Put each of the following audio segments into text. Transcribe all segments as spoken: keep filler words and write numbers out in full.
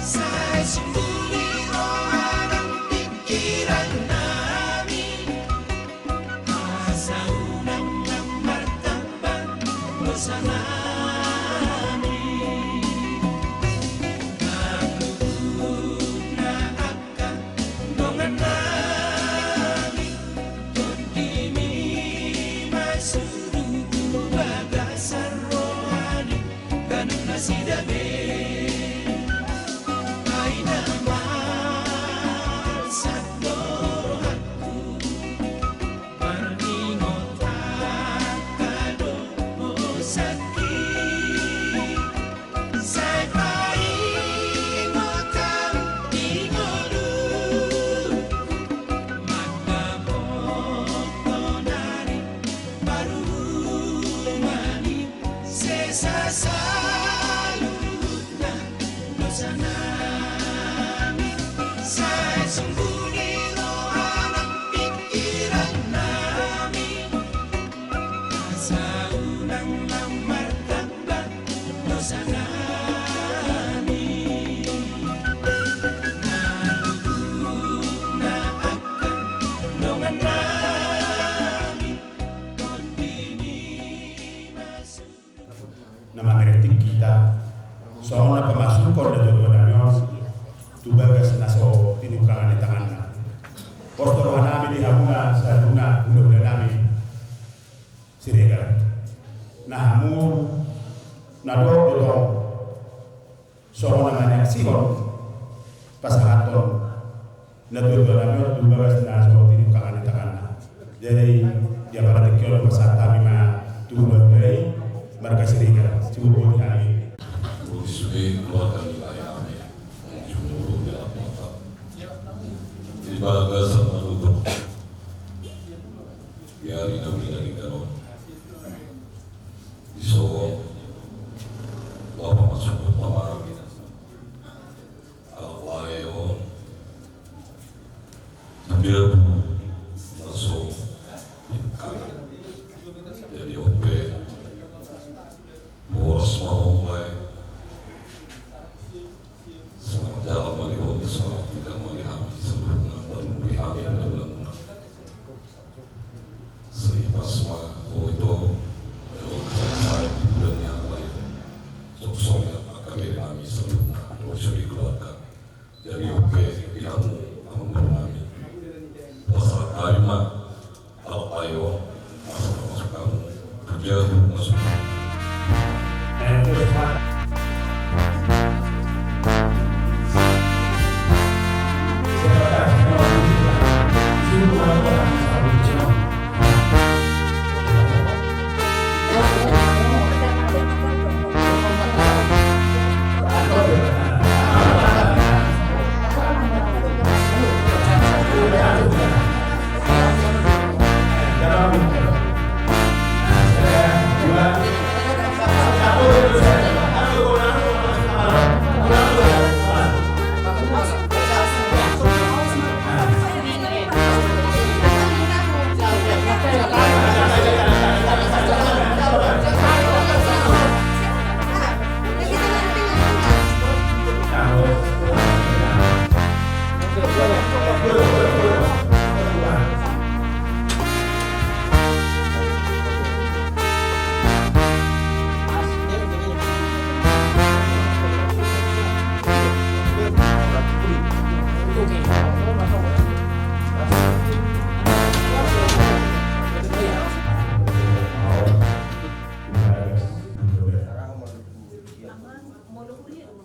Sai sumuli roha nang pingkiran nami, asa unang martamba dosa nami. Nang luhutna angka dongan nami, tondimi ma sude tu bagasan rohani, ganup nasida be. Ai na malsat do rohangku, maringot angka dosangki. Sai paingot au di ngolungku, mandapothon ari paruhuman i, sesa saluhutna dosa nami. Sai sumuli roha nang pingkiran nami, asa unang martamba dosa nami. Na luhutna angka dongan nami, tondimi ma sude. Na mangeretik hita songon na pamasukhon na dua-dua nami on tu bagas na so tinungkangan ni tanganna. Pos do roha nami di hamuna saluhutna hulahula nami Siregar. Na hamu na dohot do tong songon na manyaksihon pasahathon na dua-dua nami on tu bagas na so tinungkangan ni tanganna. Jadi di apala tingki on pasahat hami ma tu hulahula i marga Siregar, sibobohon hami. Sude keluarga ni lae nami, jumolo di alam mata. Di bagasan na luhut di ari na uli na denggan on, di son laho masuhut ma hami. Alai on tu jabu na so tingkang. Jadi on pe boras ma hamu lae. Selamat jalan ma di hamu, selamat tinggal ma di hami, saluhutna, baru di hami, baru di hami. Sai pas ma ho ito, eo, sai, sai, di bulan ni alai. Sok songon i angka bere nami saluhutna, dohot sude keluarga. Jadi on pe di hamu, amangboru nami. Pasahat hami ma, alai on, asa masuk hamu tu jabu, masuk.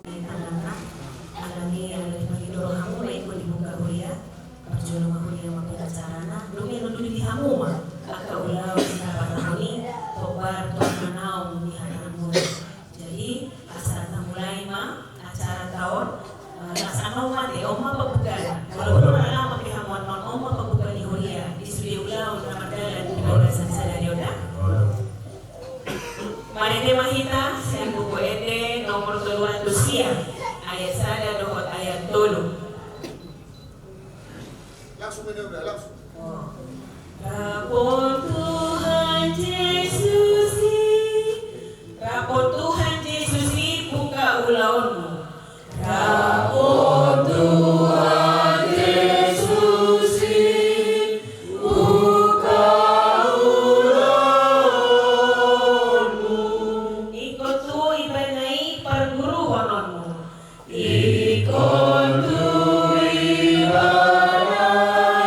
Tanganna, alani, alani dipangido rohamu, ma ingkon dibuka huria, parjolo ma huria mambuka acarana, dung i na dulu di hamu ma angka ulaon di partamuan i, hombar tu hata na naung di hata hamu. Jadi, asa tamulai ma acaranta on, eh, laos annon ma te, on ma pambukaanna. Walaupun na laho ma pe hamu annon, on ma pambukaan ni huria di sude ulaon na mardalan di bagasan sadari on da. Marende ma hita sian Buku Ende nomor tolu ratus sia, ayat sada dohot ayat tolu. Langsung aja udah, langsung. Rap Tuhan Jesus i, rap Tuhan Jesus i, buka ulaonmu. Dapot Tuhan Jesus i, buka ulaonmu. Ingkon tu ibana i parguruhononmu. Ingkon tu ibana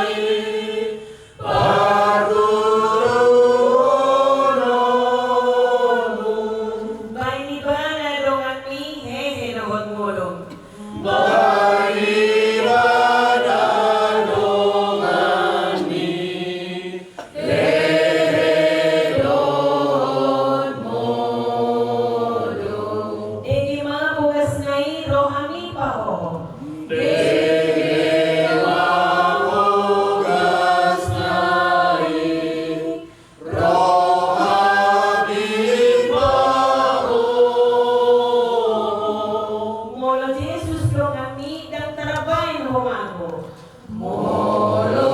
i parguruhononmu. Baen ibana donganmi hehe dohot ngolu. Baen ibana donganmi hehe dohot ngolu. Dengke ma bogasna i rohami pahohom. Dengke ma bogasna i rohami pahohom. Molo Jesus donganmi, ndang tarbaen ho mago. Molo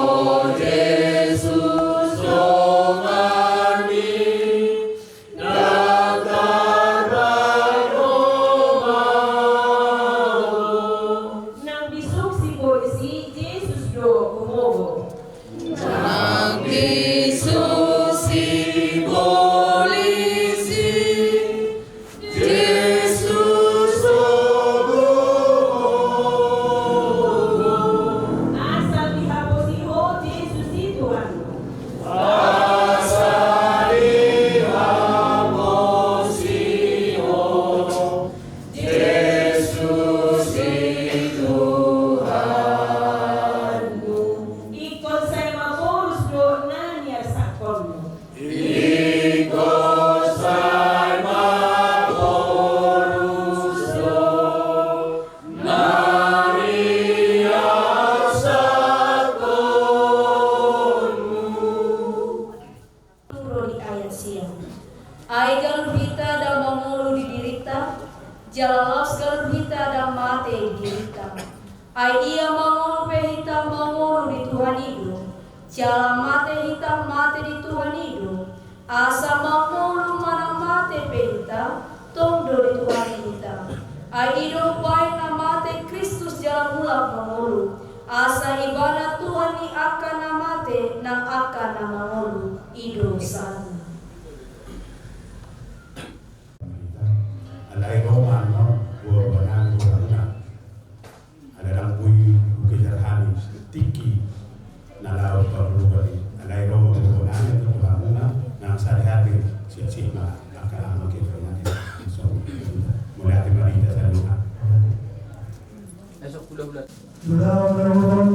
Jesus donganmi, ndang tarbaen ho mago. Nang bisuk sibolis i Jesus do humogo. Nang bisuk sibolis i Jesus do humogo. Asa dihaposi ho Jesus i Tuhan. Asa dihaposi ho Jesus i Tuhanmu. Ingkon sai maporus do na niarsakkonmu. Ingkon sai maporus do na niarsakkonmu. Turun di ayat sia. Ai ganup hita ndang mangolu di dirinta, jala laos ganup hita ndang mate di dirinta. Ai ia mangolu pe hita mangolu di Tuhan i do, jala mate hita mate di Tuhan i do. Asa mangolu manang mate pe hita, tong do di Tuhan i hita. Ai i do umbahen na mate Kristus jala mulak mangolu. Asa ibana Tuhan ni angka na mate nang angka na mangolu. I do sahatna. Alai ro ma annon buabua nami tu hamuna. Ala ndang boi hukejar hami tingki na laho panguluan i. Alai ro ma buabua nami tu hamuna, nang sahali-hali siap-siap ma angka na mangkejar nami. So, mauliate ma di hita saluhutna. Esok hula-hula. Hula-hula, hula-hula,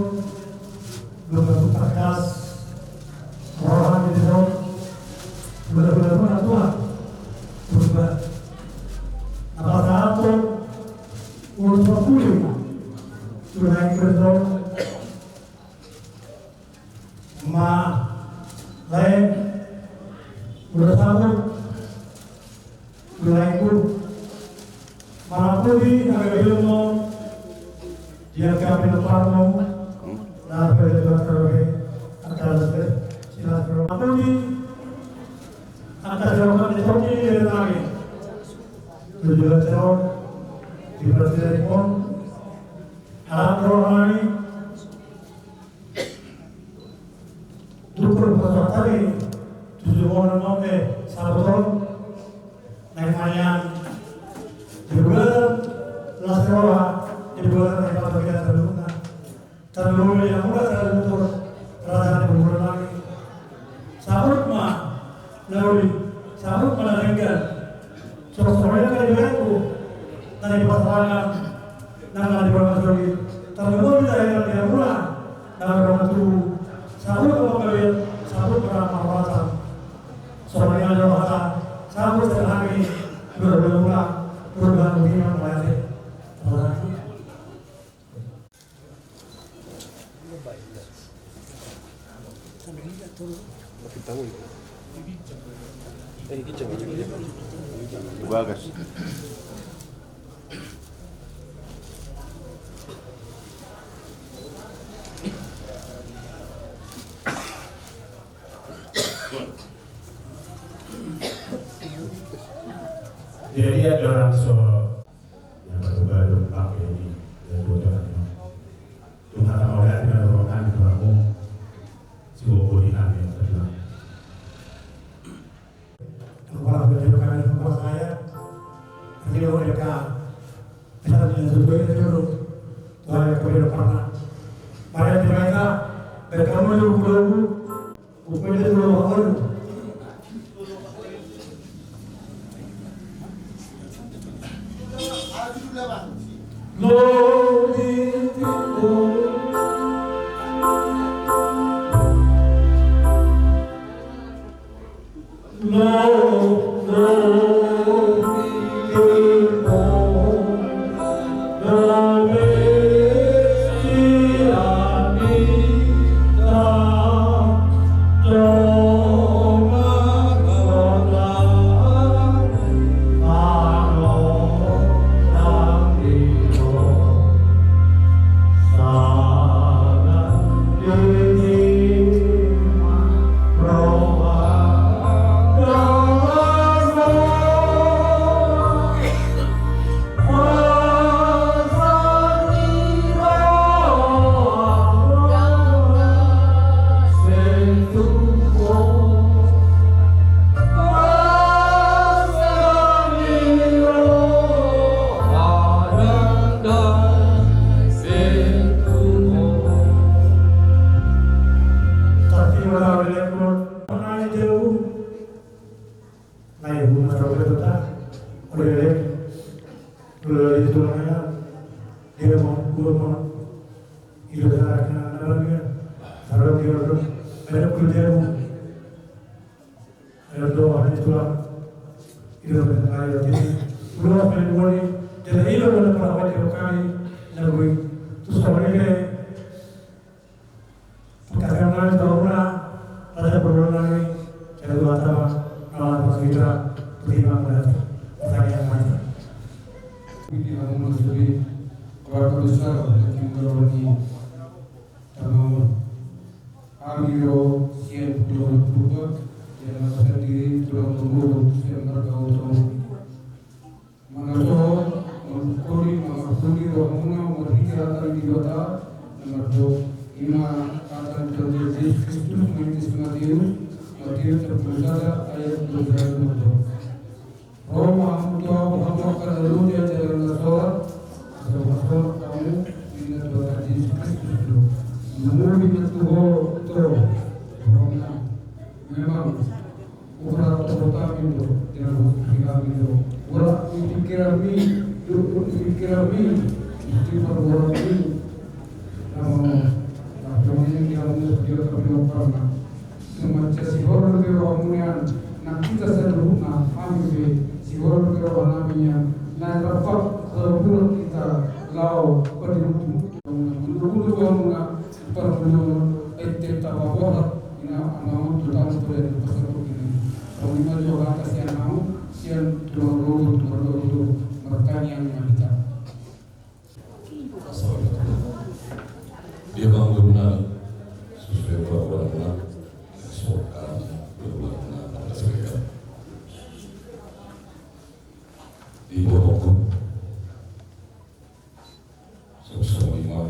hula-hula, tangkas roha ni dison, hula-hula, hula-hula Tuhan. Hula-hula. Apa satu? Hula-hula pulih. Hula-hula. Ma lae, hula sampur, hula ingkung, marapudi hagabeonmu, di angka pinomparmu, na pelebuan karobe, angka lese, silas karobe. Marapudi angka silakan di topi di nami. Tujuan calon di presiden pun, alat rohani, Dukur pasahat tadi, tujuh orang oke, saboton, naik mayan, di bulan, las roha, di bulan, naik pasahat kita sebelumnya. Terlalu yang muda, terlalu dukur, rasa di bulan lagi. Sabut ma, lalu, sabut ma, denggan. Songon songon i angka dibaenku, na di pasarangan, nang na di pasarangan sogit. Tarlumobi di daerah di hamuna, na di ruang tubuh. Sabut ma panggabean, sabut ma parhorasan. Songon i ma di rohata, sabut ma hami, dua-dua mula, perubahan dunia mulai. Bagas. Jadi ada orang so Yang baru-baru pakai ini Tutu i na jolo. Tuhan yang kami pernah. Mari kita baca. Baik kamu dulu, dulu. Bukan itu dulu, Pak. Nai, guna saudara-saudara, oleh-oleh, oleh-oleh itu namanya, dia mau, gua mau, itu cara kena, apa dia, kalau dia, ada kerja, ada doa, ada Tuhan, itu namanya, jadi, gua mau, jadi, itu adalah para wajib kami, lalu, terus, kalau ini, Pangkataion nami tu hamuna, raja parboruon nami, jala tu hata ma, na manghatai hita, tu hita ma manghatai, pertanyaan nami. Di hamu na sude, keluarga besar, hati menggawangi, tamamu. Hami ro, sian Pulau Purba, jala sandiri, tulang pangulu, sian marga Oto. Mangaso, mangkuri, mangapuli rohamuna, marhite hata ni Debata, na mandok, ima hata ni Tuhan Jesus Kristus, marhite si Mateus, Mateus sampulu sada ayat dua pulu sada mandok. Ro ma hamu tu ahu, hamu angka na loja jala na sorat, asa hupasorat hamu, ninna Tuhan Jesus Kristus do. Namubi ma tu ho, to, rohamuna. Memang, Ura topot hami do, jala hupikir hami do. Ura hupikir hami, do hupikir hami, di parboruon hami. Nama, na pemilih di hamu, dia tapi oparna. Semacam sihol be rohamuna, na hita saluhutna, hami be, sihol be roha nami nian, na rapat kebulan hita, laho, padirutu. Guru-guru hamuna, Parmulu, ente tapaborat, ina, amang, tu tamu, tu den, pasal begini. Kami maju hata sian hamu, sian tulang rorobot, tulang rorobot, martangiang ma hita. Dia bangunna, sesuai perbuatanna, sesuai perbuatanna, sesuai. Di bawah hukum. Songon i ma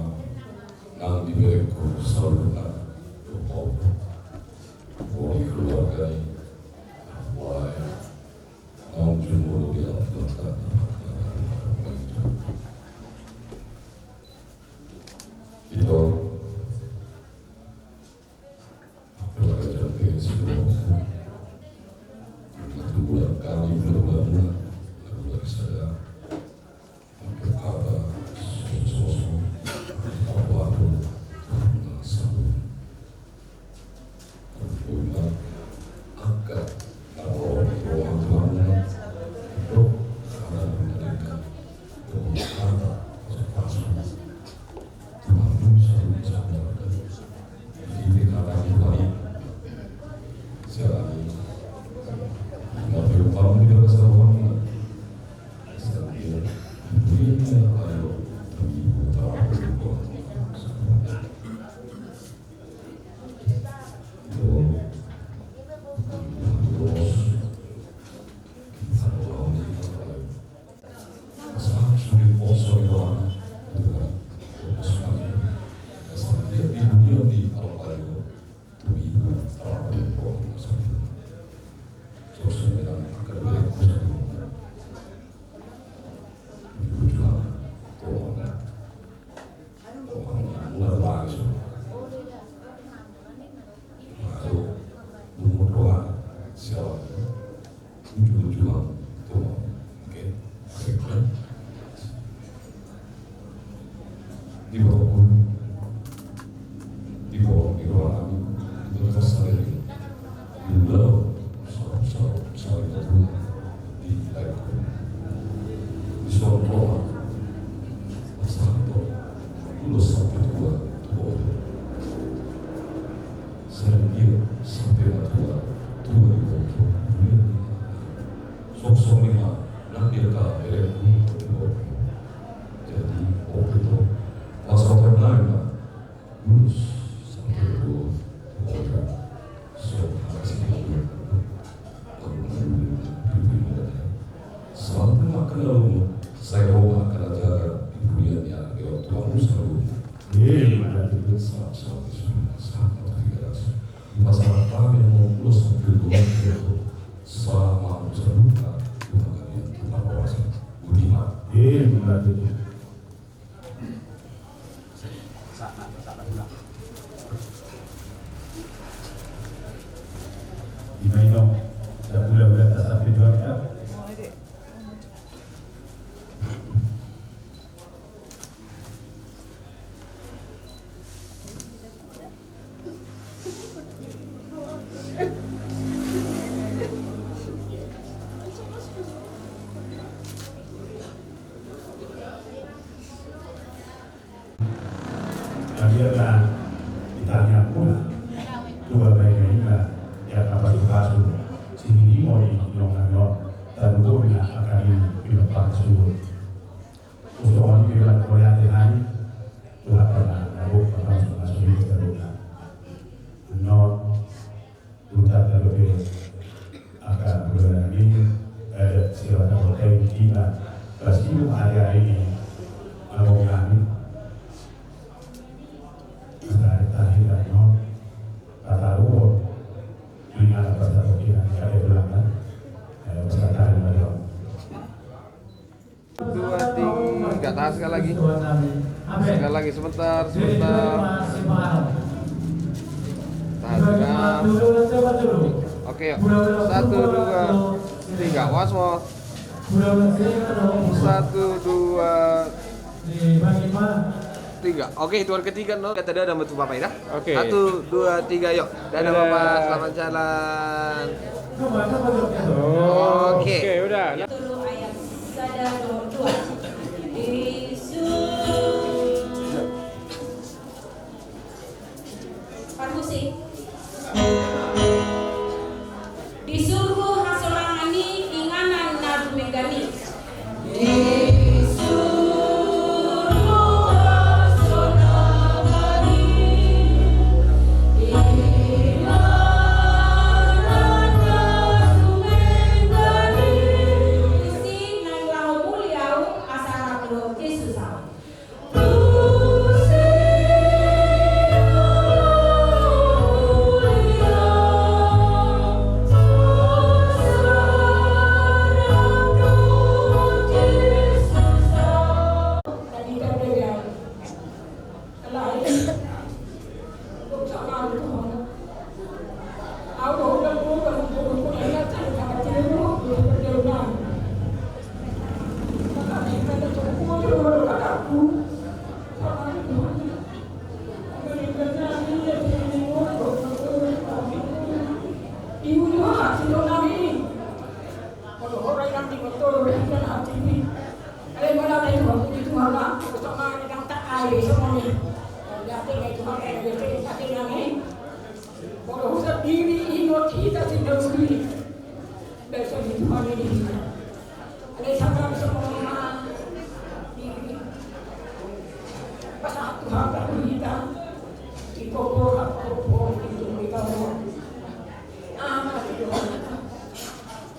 nang diberengku saluhutna dohot keluarga ni naung jumolo di alam. Di bawah pun, di bawah di ruangan, di bawah sadari, di bawah sarap-sarap, sarap itu, di air, di suam roha, pasal itu, ulos sampai tua, tua. Sadari dia, sampai tua, tua di bawah, tua. Sok-sok lima, nang dia ka, elek, di bawah. Jadi, waktu itu, pas waktu lain, Pak, lulus sampai dua, tiga, so, masih dua, sampai makan lalu, saya bawa makan aja di bulan ya, lewat Tuhan selalu. Iya, iya. Salam, salam, salam, salam, salam, salam. Masalah kami yang mau lulus sampai dua, tiga, so, sama, salam, bukan yang kita bawa, budiman. Iya, iya. Ima ino, da hula-hula ta sampe dua hektar. Akhirna ditanya pula tu babaina i ma, ia pasu-pasu, sini di moni nong nano, tarugo na akali pinompang suhut. Usuhon pila koyate hani, Tuhan pernah nabuk pernah sama sulit terbuka. Nong Ucap na dope angka bulan nami, eh, sila na dope ima, pas ibu hari-hari ni among nami. Sehari tadi kan no, kata ruo, ini ada pas satu kira, ada bulan kan, eh, pas satu hari lagi. Dua, tiga, tahan sekali lagi. Sekali lagi, sebentar, sebentar. Tahan, tahan. Oke, yuk. Satu, dua, tiga. Once more. Satu, dua, tiga. Oke, hitungan ketiga, no. Kata dadah sama tu Bapak, ya, dah? Oke. Satu, dua, tiga, yuk. Dadah, dadah. Bapak, selamat jalan. Oke. Oke, udah. Sada, dua, dua. Di su-, parmusik. Di surgo hasolangan i, inganan na dumenggan i. Di surgo hasolangan i, inganan na dumenggan i. Tusi naeng laho muli ahu, asa rap dohot Jesus ahu. Molo husat diri, ingot hita sendiri. Basa ni Tuhan i di hita. Alai sanga bisa mengema diri. Pasahat Tuhan tu hita. Iko ko hak ko po itu mereka mo. Ama di Tuhan.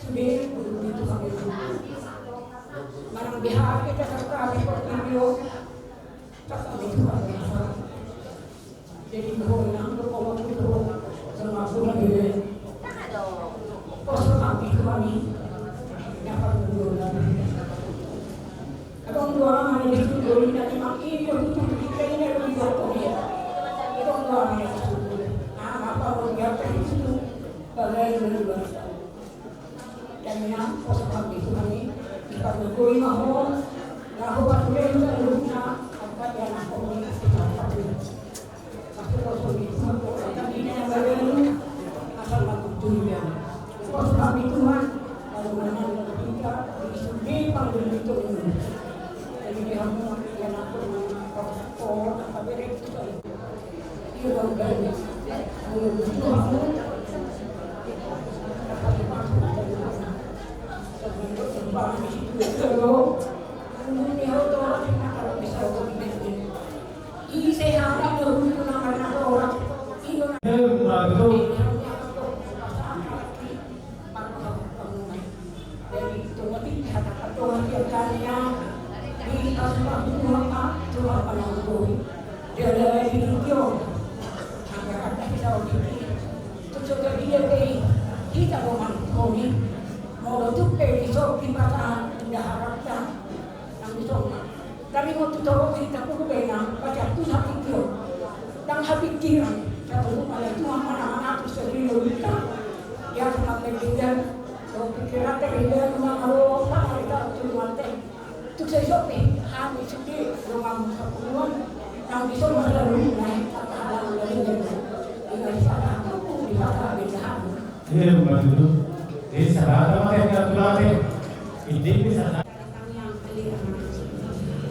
Sudah guru di Tuhan itu. Manang di hari kita serta di portfolio. Pasahat Tuhan itu. Jadi, Tuhan, yang berkomitmen, Tuhan, termasuk lagi, Tuhan. Kosong hati, Tuhan, ini. Yang paling dulu, Tuhan. Abang dua, mana di situ, Tuhan, ini, Tuhan, ini, Tuhan, ini, Tuhan, ini. Abang dua, mana di situ. Taringot tu torop ni tapulu bena, baca tu sapikir. Ndang hapikiran, satu rumah ya Tuhan mana mana tu sendiri lupa. Ya Tuhan legenda, so pikiran terindah rumah kalau sama kita tu mate. Tu saya sopi, hami suki rumah sapuluan. Nang bisa masalah rumah, kata halang legenda. Tinggal di sana, aku di sana beda. Iya, betul. Jadi saudara pakai dengan tulang. Ini bisa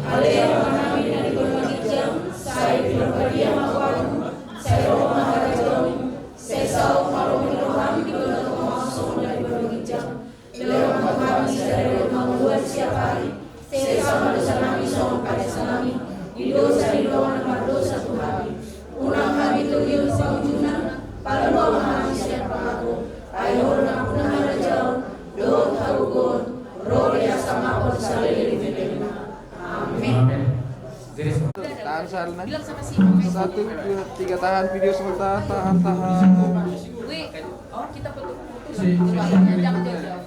Ale Amanami na di banua ginjang, sai pinarbadia ma goarMu, sai ro ma harajaonMu, sai saut ma lomo ni rohaM di banua tonga on songon na di banua ginjang. Lehon ma tu hami sadari on hangoluan siapari, sesa ma dosanami songon panesanami di dosa ni dongan na mardosa tu hami. Unang hami togihon tu pangunjunan, palua ma hami sian pangago. Ai Ho do nampuna harajaon dohot hagogoon ro di hasangapon saleleng ni lelengna. Amin. Tahan, Salna. Satu, dua, tiga, tahan video sebentar, tahan, tahan.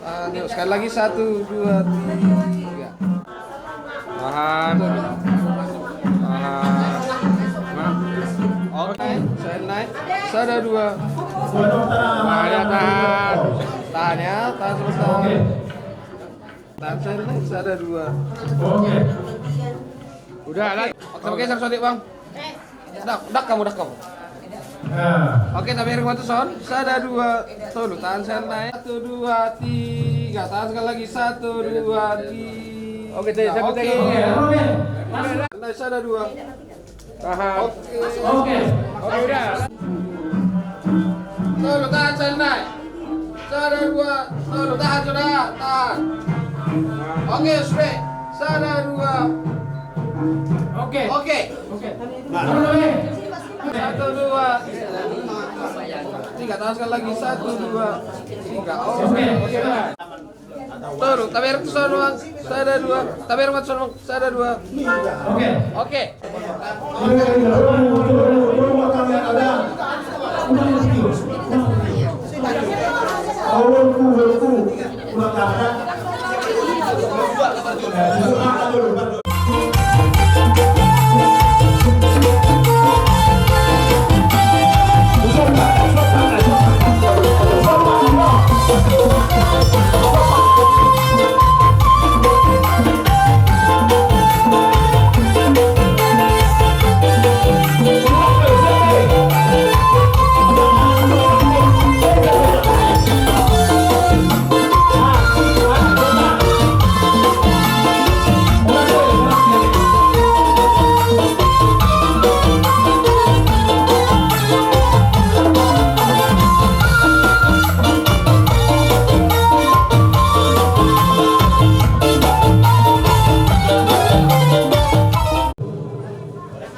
Tahan, yuk, sekali lagi, satu, dua, tiga. Tahan. Tahan. Oke, saya naik. Sada, dua. Tahan ya, tahan. Tahan ya, tahan sebentar. Tahan, saya naik. Sada, dua. Oke. Udah, lanjut. Oke, oke, satu, Bang. Dak, dak hamu, dak hamu. Oke, tabereng ma tuson. Sada, dua, tolu. Tahan, saya naik. Satu, dua, tiga. Tahan sekali lagi. Satu, dua, tiga. Oke, saya oke. Naik, sada, dua. Tahan. Oke. Oke. Oke, udah. Tolu, tahan, saya naik. Sada, dua, tolu. Tahan, sudah. Tahan. Oke, sudah. Sada, dua. Oke. Oke. Oke. Satu, dua, tiga. Tahan sekali lagi. Satu, dua, tiga. Oke. Oke. Tolu, tabereng tuson, Bang. Sada, dua. Tabereng ma tuson, Bang. Sada, dua. Oke. Oke.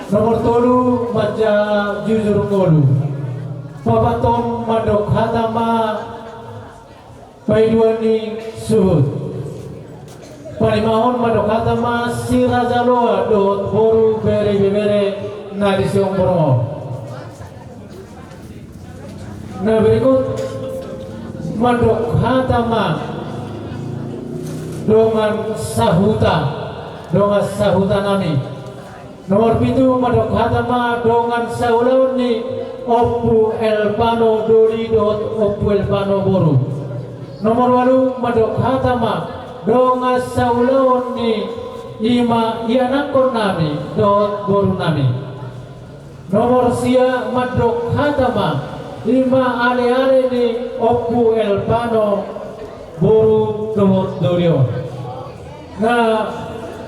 Nomor tolu, manjaha jujur ngolu. Paopathon mandok hata ma paidua ni suhut. Palimahon mandok hata ma si Raja Loa dohot boru, bere, ibebere na di siomborong on. Na berikut mandok hata ma dongan sahuta, dongan sahuta nami. Nomor pitu, mandok hata ma dongan saulaon ni Ompu Elvano doli dohot Ompu Elvano boru. Nomor ualu, mandok hata ma dongan saulaon ni ima ianakkon nami dohot boru nami. Nomor sia, mandok hata ma ima aleale ni Ompu Elvano boru dohot doli on. Na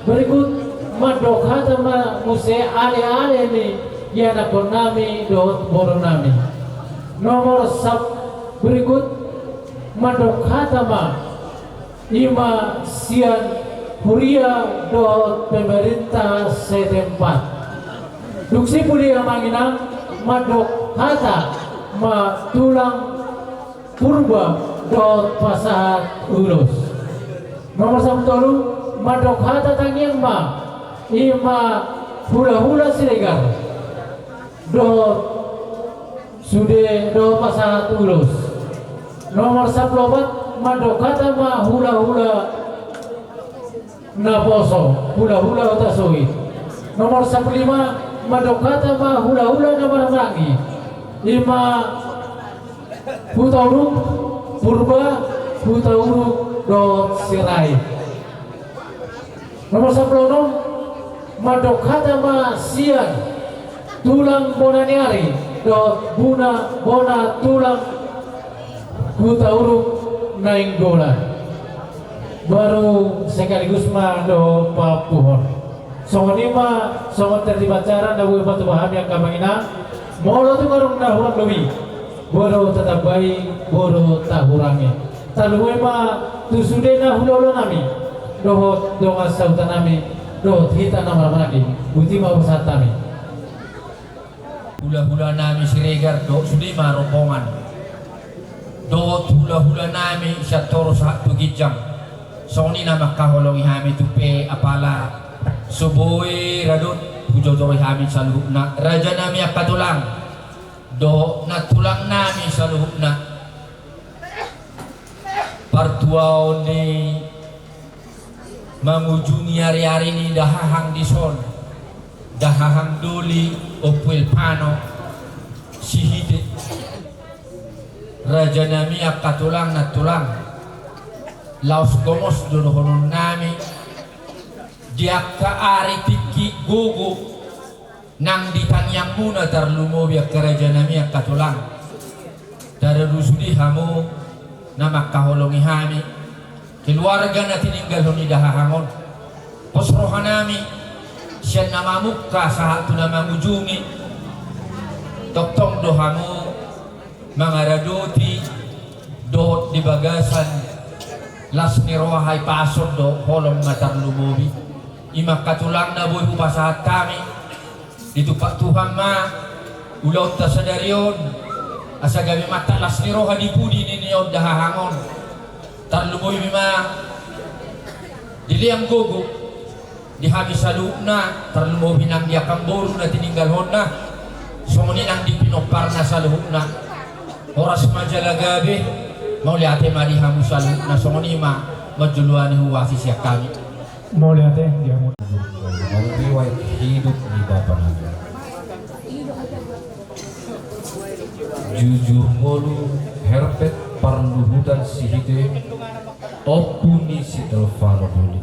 berikut mandok hata ma muse aleale ni ianakhon nami dohot boru nami. Nomor sab-, berikut, mandok hata ma i ma sian huria dohot pemerintah setempat. Dung sipuli amang inang, mandok hata ma tulang Purba dohot pasahat ulos. Nomor sampulu tolu, mandok hata tangiang ma i ma hulahula Siregar dohot sude dohot pasahat ulos. Nomor sampulu opat, mandok hata ma hulahula naposo, hulahula Hutasoit. Nomor sampulu lima, mandok hata ma hulahula na marhahamaranggi i ma Hutauruk, Purba, Hutauruk dohot Sirait. Nomor sampulu onom, mandok hata ma sian tulang bona ni ari dohot bona, bona tulang Hutauruk Nainggolan. Baru sekaligus ma dohot papuhon. Songon i ma songon tertib acara na boi patupa hami angka amang inang. Molo tung adong na hurang lobi, boi do tatambai, boi do tahurangi. Tarlumobi ma tu sude na hulahula nami dohot dongan sahuta nami dohot hita na marhahamaranggi. Botima hupasahat hami. Hulahula nami Siregar dohot sude ma rombongan dohot hulahula nami sian toru sahat tu ginjang. Songon i na mangkaholongi hami tu pe apala so boi rade hujojoi hami saluhutna, raja nami angka tulang dohot nantulang nami saluhutna. Partuaon ni mangujungi ari-ari ni dahahang dison, dahahang doli Ompu Elvano Sihite. Raja nami angka tulang nantulang, laos gomos do dohonon nami di angka ari tingki gogo nang di tangiangmuna, tarlumobi angka raja nami angka tulang. Taradu sude hamu na mangkaholongi hami, keluarga na tininggalhon ni dahahang on. Pos roha nami sian na mamungka sahat tu na mangujungi. Tongtong do hamu mangaradoti dohot di bagasan las ni roha, i pason do holong ma tarlumobi. I ma angka tulang na boi hupasahat hami. Ditumpak Tuhan ma ulaonta sadari on, asa gabe mantap las ni roha di pudi ni on dahahang on. Tarlumobi ma di lean gogo di hami saluhutna, tarlumobi nang di angka boru na tininggalhonna, songon i nang di pinomparna saluhutna. Horas ma jala gabe, mauliate ma di hamu saluhutna, songon i ma manjoloani huhuasi sian hami. Mauliate di hamu. Riwayat hidup ni bapa nami. Jujur ngolu Herpet Parluhutan Sihite, ompu ni si Elvano Doli.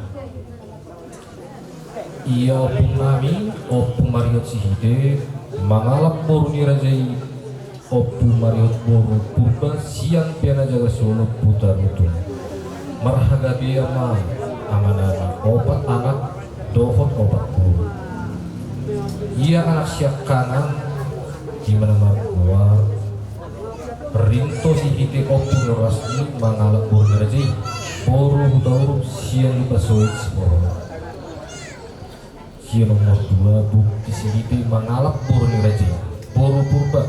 Ia ompung nami, Ompu Mariot Sihite, mangalap boru ni raja i, Ompu Mariot boru Purba sian Piana Jaga Solo Putarutung. Marhagabean ma ama nami, opat anak dohot opat boru. Ia anak siangkangan, i ma na margoar Rinto Sihite, Ompu Norasmi, mangalap boru ni raja i, boru Hutauruk sian Lukasoit Siborok. Ia nomor dua, Bukti Sihite, mangalap boru ni raja i, boru Purba,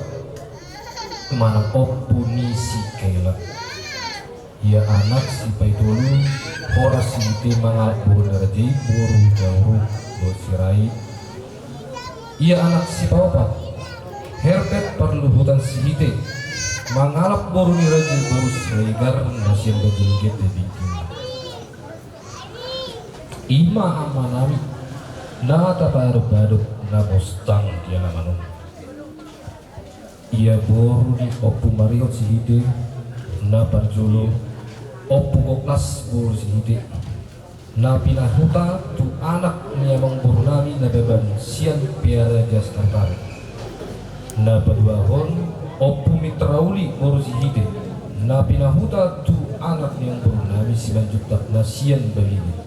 manang ompu ni si Kaila. Ia anak sipaitolu, Horas Sihite, mangalap boru ni raja i, boru Hutauruk dohot Sirait. Ia anak sipaopat, Herpet Parluhutan Sihite, mangalap boru ni raja i, boru Siregar, na sian Banjarnegara Dengke. I ma ama nami na tapaadop-adop na mostang di alaman on. Ia boru ni Ompu Mariot Sihite, na parjolo Ompu Goklas boru Sihite, na pinahuta tu anak ni amangboru nami Nababan sian Piara Jas Tartarik. Na paduahon Ompu Mitrauli boru Sihite, na pinahuta tu anak ni amangboru nami Simanjuntak na sian Balili.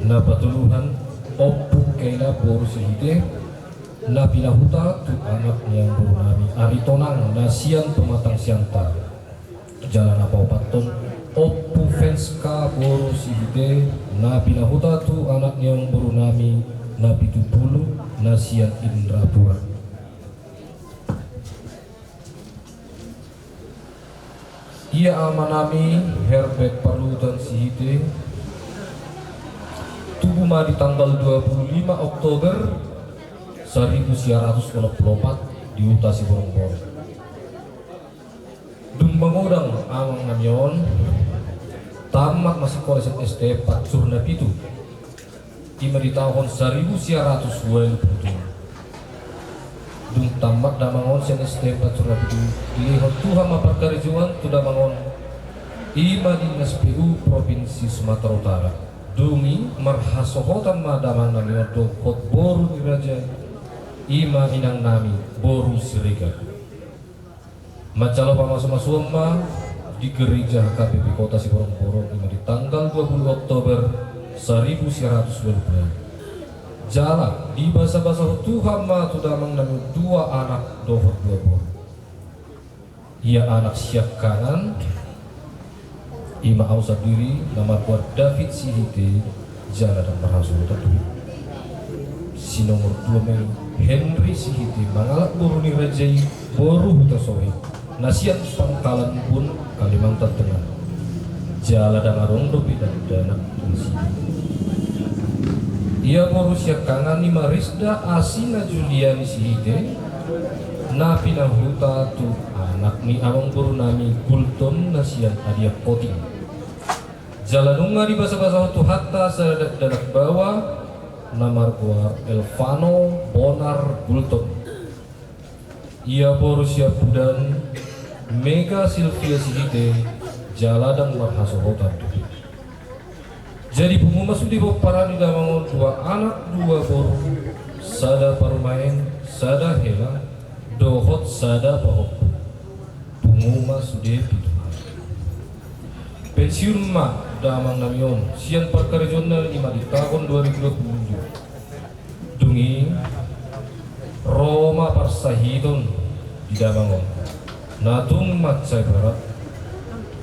Na patoluhon Ompu Kaila boru Sihite, Na pinahuta tu anak ni amangboru nami Aritonang na sian Pematang Siantar. Jala na paopathon, Ompu Venska boru Sihite, na pinahuta tu anak ni amangboru nami Napitupulu na sian Indrapura. Ia ama nami Herbert Parluhutan Sihite, tubu ma di tanggal dua puluh lima Oktober saribu sia ratus onom pulu opat di Huta Siborongborong. Dung mangodang amang nami on, tamat ma sikola S M A S D N empat Surna Pitu. I ma di taon saribu sia ratus ualu pulu tolu. Dung tamat damang on sian S M A S D N empat Surna Pitu, dilehon Tuhan ma parkarejoan tu damang on. I ma di dinas P U Provinsi Sumatera Utara. Dung i marhasohotan ma damang nami on dohot boru ni raja i. I ma inang nami boru Siregar. Manjalo pamasumasuon ma di gereja H K B P Kota Siborongborong, i ma di tanggal dua puluh Oktober saribu sia ratus ualu pulu. Jala dibasabasahon Tuhan ma tu damang nami on dua anak dohot dua boru. Ia anak siangkangan, i ma au sandiri na margoar David Sihite, jala ndang marhasohotan dope. Si nomor dua ma i Henry Sihite, mangalap boru ni raja i, boru Hutasohi, na sian Pangkalan Bun, Kalimantan Tengah. Jala ndang adong dope dakdanak di si. Ia boru siangkangan i ma Risda asina Juliani Sihite, na pinahuta tu anak ni amangboru nami Gultom na sian Adian Koting. Jala nunga dibasabasahon Tuhanta sada dakdanak baoa na margoar Elvano Bonar Gultom. Ia boru siampudan Mega Silvia Sihite, jala ndang marhasohotan dope. Jadi pungu ma sude pomparan ni damang on dua anak dua boru, sada parumaen, sada hela, dohot sada pahompu. Pungu ma sude pitu hali. Pensiun ma damang nami on sian parkarejoanna i ma di taon dua ribu dua puluh dua. Dung i ro ma parsahiton di damang on na tung mansai barat,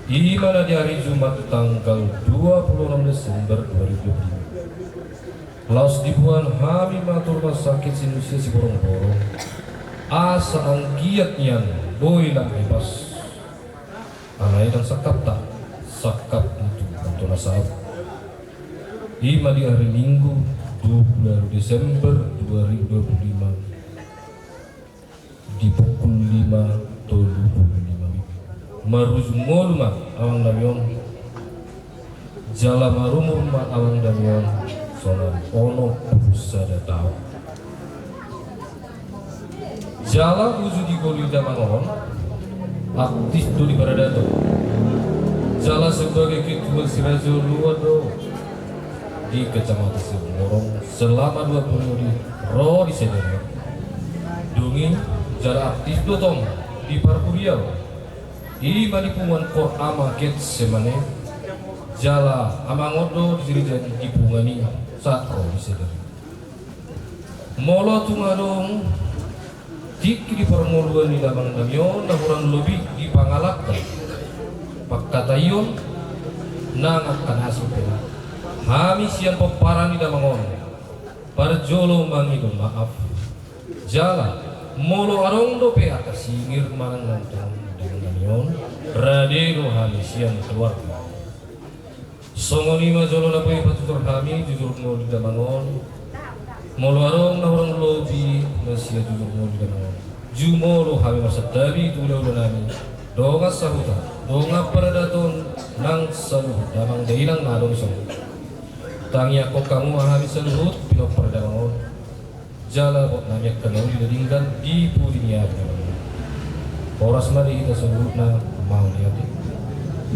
i ma na di ari Jumat tanggal dua puluh enam Desember dua ribu dua puluh lima. Laos diboan hami ma tu rumah sakit Sinusia Siborongborong, asa anggiat nian boi lam epas. Alai ndang sangkapta, sangkap ni Tuhan do na saut. I ma di ari Minggu dua puluh ualu Desember dua ribu dua puluh lima, di pukul lima tolu puluh lima WIB. Marujung ngolu ma amang nami on. Jala marumur ma amang nami on sonari onom pulu sada taon. Jala uju di ngolu ni damang on, aktif do di paradaton. Jala sebagai ketua si Raja Uluan do di Kecamatan Siborongborong selama dua pulu di ro di sadari. Dung i jala aktif do tong di parhuriaon. I ma di punguan Kor Ama Getsemane, jala amang on do di gereja di punguan i sahat ro di sadari. Molo tung adong tingki di parngoluan ni damang nami on na hurang lobi di pangalangka, pangkataion, nang angka na asing pe, hami sian pomparan ni damang on parjolo mangido maaf. Jala molo adong dope angka singir manang nangtong di damang nami on, rade do hami sian keluarga. Songon i ma jolo na boi patutur hami jujur ngolu di damang on. Molo adong na hurang lobi na sian jujur ngolu di damang on, jumolo hami marsantabi tu hulahula nami, dongan sahuta, dongan paradaton nang saluhut damang dainang na adong i songon i. Tangiangkon hamu ma hami saluhut pinompar damang on. Jala buat nami angka na uli na denggan di pudi ni ari. Horas ma di hita saluhutna, mauliate.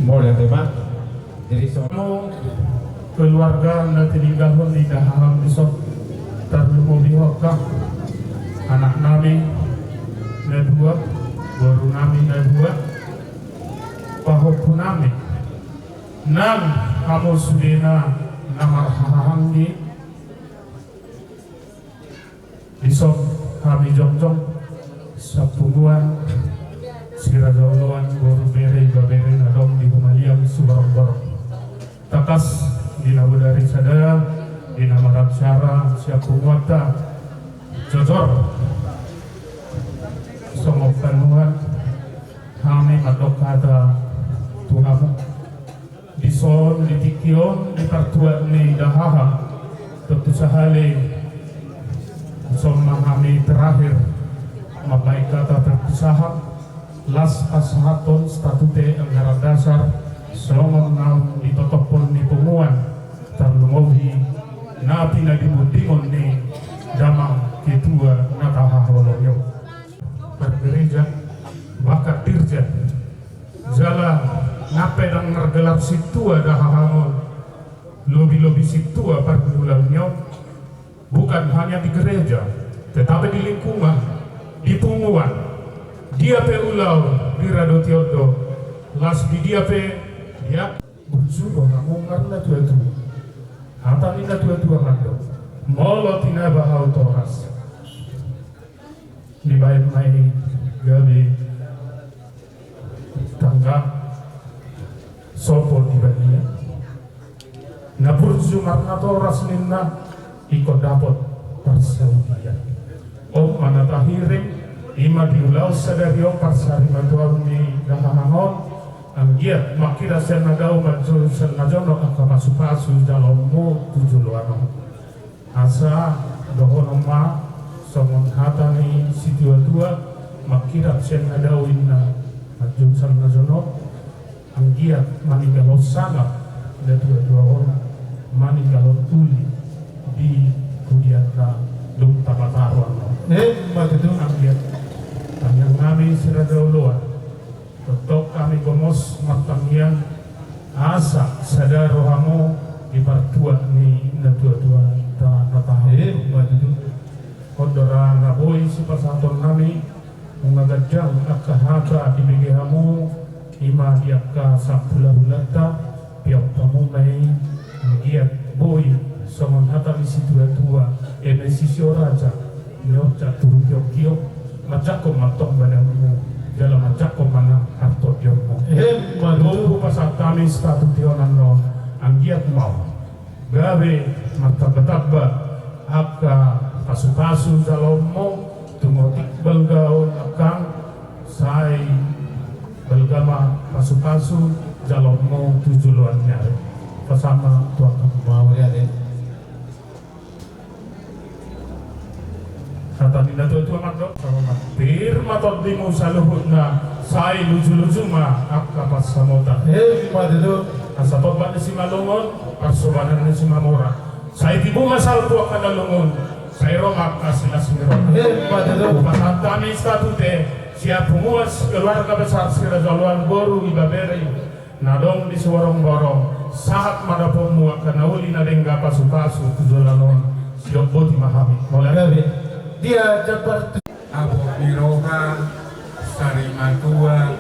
Mauliate ma. Jadi so keluarga na tininggalhon ni dahahang dison, tarlumobi hokka anak nami na dua, boru nami na dua, pahompu nami nang hamu sudena na marhahaanggi. Dison Hami jongjong sian punguan, si raja oloan, boru, bere, ibebere na adong di humaliang Siborongborong. Tangkas di na bodari sada, di na maracara sian punguanta, jojor songon panuan hami mandok hata tu hamu. Dison, di tingki on, di partuat ni dahahang, tontu sahali dison ma hami terakhir mambahen hata perpisahan, laos pasahathon statute anggaran dasar songon naung ditotophon ni punguan, tarlumobi na pinadimundingon ni damang ketua na tahaholongi on. Margereja, bahkan dirjen, jala na pe ndang margelar sintua dahahang on, lobi-lobi sintua pargulangni on, bukan hanya di gereja, tetapi di lingkungan, di punguan, dia pe ulaon, diradothon do, laos di dia pe, ya, burju do hamu marnatuatua. Hata ni natuatua mandok, molo tinaba hau toras, dibahen ma i gabe tangga sopo di bagian. Na burju marnatoras ninna, ingkon dapot parsaulian. On ma na tahirim, i ma di ulaon sadari on parsarimatuaon ni dahahang on, anggiat mangkirap sian na dao manjou sian na jonok angka pasupasu jaloonmu tu joloan on. Asa dohonon ma songon hata ni situatua, mangkirap sian na dao inna manjou sian na jonok, anggiat maninggalhon sangap natuatua on, maninggalhon uli di pudianta dung tapataru annon. Emma tutu. Anggiat tangiang nami si raja oloan. Tongtong hami gomos martangiang asa sada rohamu di partuat ni natuatuanta na tahaholongi on. Emma tutu. On do ra na boi sipasahaton nami, nunga ganjang angka hata dibege hamu, i ma di angka sampulahulanta, piaop hamu ma i, anggiat boi songon hata ni situatua, eme sisio raja, nioncak turu kiokkiok, manjangkon ma antong badanmu, jala manjangkon ma nang hartongionmu. Emma tutu. Dung hupasahat hami statute on annon, anggiat ma gabe martambatamba angka pasupasu jaloonmu, tung otik balga on angkang, sai balga ma pasupasu jaloonmu tu joloan ni ari. Pasahat ma tu angkang. Mauliate. Hata ni natuatua mandok, pir ma tondimu saluhutna, sai lujuluju ma angka pansamotan. Emma tutu. Asa tomba ni Simalungun, parsobanan ni Simamora. Sai tibu ma salpu angka na lungun, sai ro ma angka silas ni roha. Emma tutu. Hupasahat hami statute sian punguan keluarga besar si raja oloan, boru, ibebere na adong di Siborongborong, sahat ma dapotmu angka na uli na denggan, pasupasu tu joloan on, sidok boti ma hami. Mauliate. Gabe. Dia jambar tu- Abot ni roha, sarimatua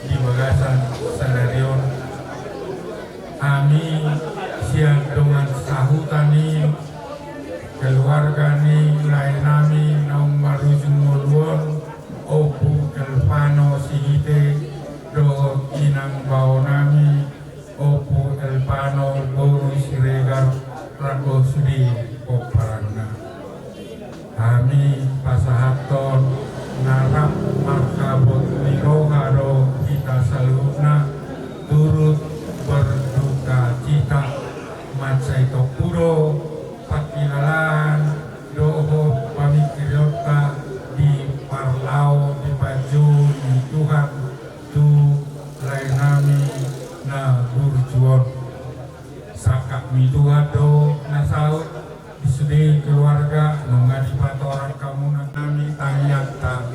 di bagasan sadari on. Hami sian dongan sahuta ni keluarga ni lae nami naung marujung ngolu on, Ompu Elvano Sihite dohot inang bao nami, Ompu Elvano boru Siregar, rap dohot sude pomparanna. Hami pasahathon na rap marhabot ni roha do hita saluhutna, turut berdukacita, mansai tompu do pangkilalaan dohot pamingkirionta diparlao dipanjou ni Tuhan tu lae nami na burju on. Sangkap ni Tuhan do na saut di sude keluarga, nunga dipatorang hamu nang nami tangiangta.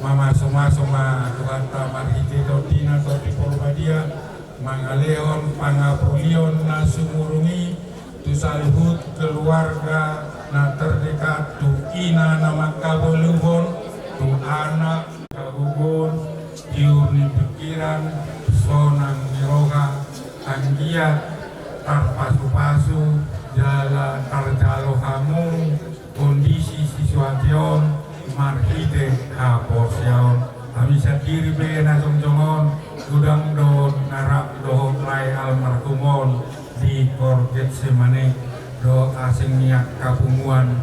Mamasumasu ma Tuhanta marhite Tondina, Tondi Porbadia, mangalehon pangapulion na sumurung i tu saluhut keluarga na terdekat, tu ina na mangkaboruhon, tu anak, hagogoon, tiur ni pingkiran, sonang ni roha, anggiat tarpasupasu jala tarjalo hamu kondisi situasi on Ite haporseaon, hami sandiri pe na jongjong on, godang do na rap dohot lae almarhum on di Gor Getsemane, do asing ni angka punguan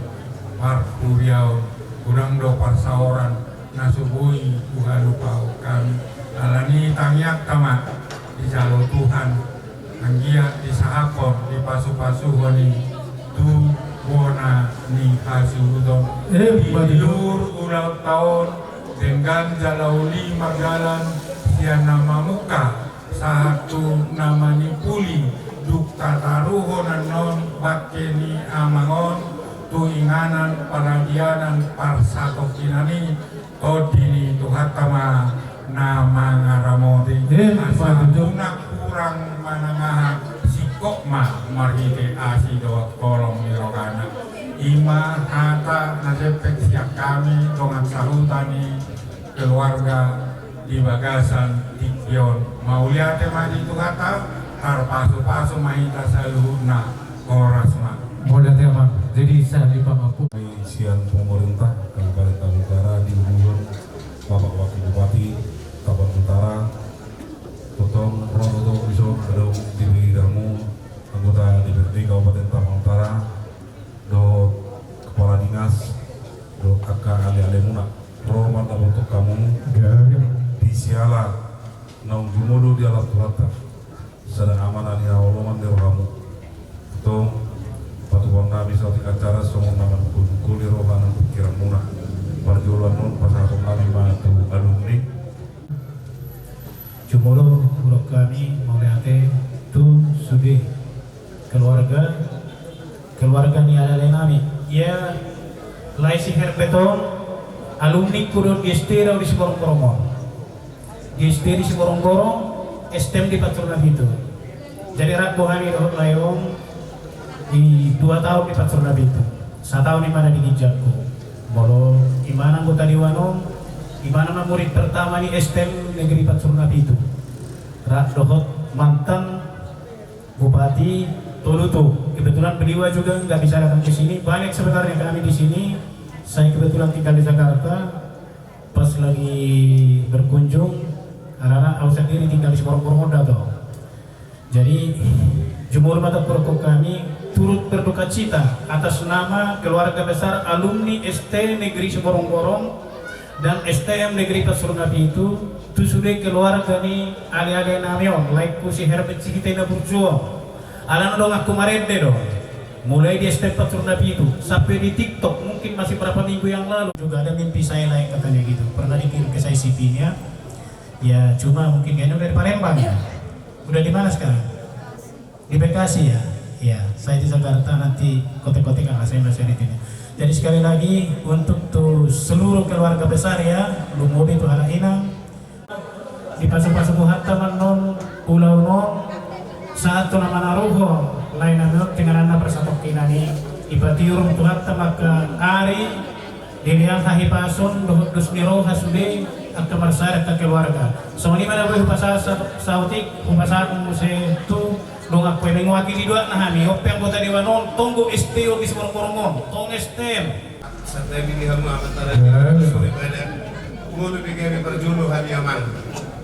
parhuriaon, godang do parsaoran na so boi huhalupahon hami. Alani i tangiangta ma, dijalo Tuhan, anggiat disahaphon, dipasupasuhon i tu bona ni hasuhuton. Eh, di betul. Di uhur ulaonta on, denggan jala uli mardalan sian na mamungka sahat tu na manimpuli, dung tataruhon annon bangke ni amang on tu inganan paradianan parsatongkinan i. Tondi ni Tuhanta ma na mangaramoti. Eh, asa betul. Unang hurang manang aha, singkop ma marhite asi dohot holong ni rohana. I ma hata na jempek sian hami dongan sahuta ni keluarga di bagasan tingki on. Mauliate ma di Tuhanta, tarpasupasu ma hita saluhutna. Horas ma. Mauliate, Amang. Jadi, sahali pangaku- Sian pemerintah Kabupaten Tabanan Utara, di Gubernur, Bapak Wakil Bupati Tabanan Utara, tongtong ro do dison, adong di bidarmu, anggota D P R D Kabupaten Tabanan Utara, dohot kepala dinas, dohot angka alealemuna, ro mandapothon hamu. Gabe. Di siala naung jumolo dialap Tuhanta sada amanat ni haholongan ni rohamu. Tong, patupaon nami saotik acara songon na mandungkul-dungkuli roha nang pingkiranmuna. Parjolo annon pasahaton nami ma tu alumni. Jumolo hudok hami mauliate tu sude keluarga, keluarga ni aleale nami. Ia, lae si Herbert on, alumni hudon di S T do di Siborongborong on. Di S T di Siborongborong, S T M di Pansur Napitu. Jadi rap do hami dohot lae on di dua taon di Pansur Napitu. Sataon i ma na di ginjangku. Molo imana anggota dewan on, imana ma murid pertama ni S T M negeri Pansur Napitu. Rap dohot mantan Bupati Tolu Utu. Kebetulan beliau juga nggak bisa datang ke sini. Banyak sebenarnya kami di sini. Saya kebetulan tinggal di Jakarta. Pas lagi berkunjung, alana au sandiri tinggal di Siborongborong on da to. Jadi, jumolo ma tangkurukkon hami, turut berdukacita atas nama keluarga besar alumni S T Negeri Siborongborong dan S T M Negeri Pansur Napitu, tu sude keluarga ni aleale nami on, laengku si Herbert Sihite na burju on. Alana donganku marende do. Mulai di S T M Pansur Napitu sampai di TikTok, mungkin masih berapa minggu yang lalu. Juga ada mimpi saya lain katanya gitu. Pernah dikirim ke saya C V-nya. Ya, cuma mungkin kayaknya udah di Palembang ya. Udah di mana sekarang? Di Bekasi ya. Ya, saya di Jakarta, nanti kontak-kontakan lah, saya masih ada di sini. Jadi sekali lagi untuk tu seluruh keluarga besar ya, Lumodi tu halak Inang. Dipasupasu Tuhanta ma annon ulaon on, sahat tu na manaruhon lae nami on tu inganan na parsatongkinan i, dipatiur Tuhanta ma angka ari, dilehon hahipason dohot dos ni roha sude angka marsada angka keluarga. Songon i ma na boi hupasahat sa-, saotik, hupasahat muse tu donganku, mewakili do hami, on pe anggota dewan on, tong do S T M on di Siborongborong on, tong S T M. Santabi di hamu amanta raja, sore pada. Molo pe gabe parjolo hami amang